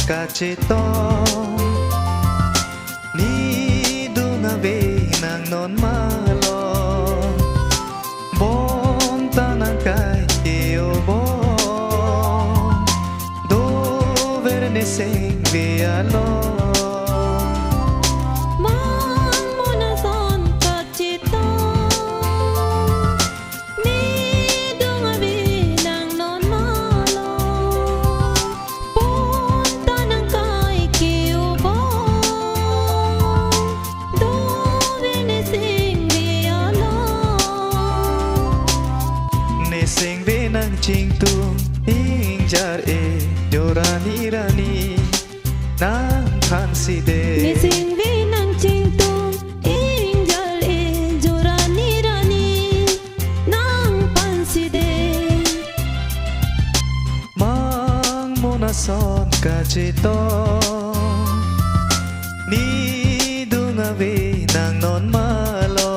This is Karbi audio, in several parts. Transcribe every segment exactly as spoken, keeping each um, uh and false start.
Kachetong, nidung ave nang non malo. Bonta nangkai ke-o bom, dover ne sengve along. Mangmona ason kachetong, nidung ave nang non malo. Bonta nangkai ke-o bom, dover ne sengve along. Ne sengve nangchingtung ingjar-e, jo rani rani nangphansi de. Ne sengve nangchingtung ingjar-e, jo rani rani nangphansi de. Mangmona ason kachetong, nidung ave nang non malo.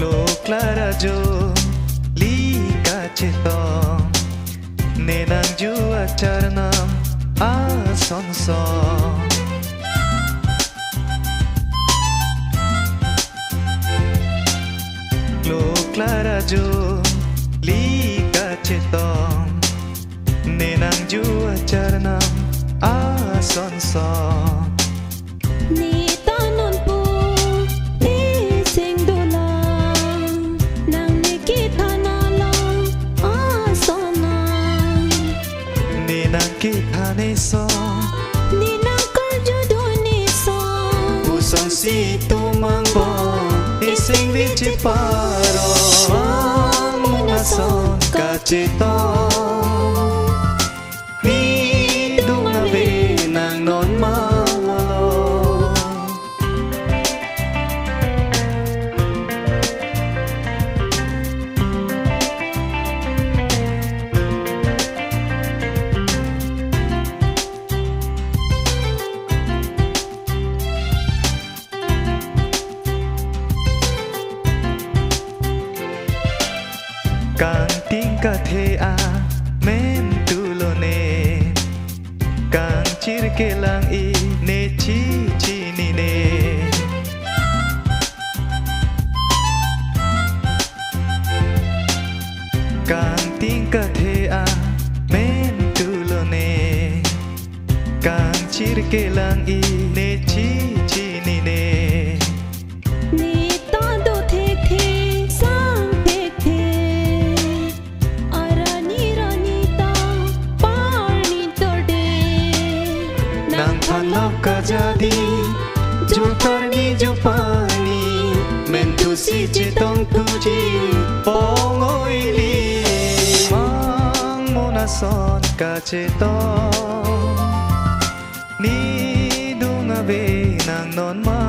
Kloklar ajo li kachetong, ne nangju acharnam ason son. Kloklar ajo li kachetong, ne nangju acharnam ason son. Ne ta nonpu ne seng dolang, nang ne kethan alam ason nang. Ne nangkethan ason, ne nangkarjudun ason, kosonsi itum angbong iseng viji paro. Mangmona ason kachetong, nidung ave nang non malo. Kangting kathe amen tu lone, kangchir kelang-i ne chichinine. Kangting kathe amen tu lone, kangchir kelang-i ne chichinine. Ne ta do thekthe, sang thekthe, arani rani ta parni torde. Nangphan lok kajadi, jo parni jo parni, men thusi chetong thuji pong oili. Mangmona ason kachetong, nidung ave nang non ma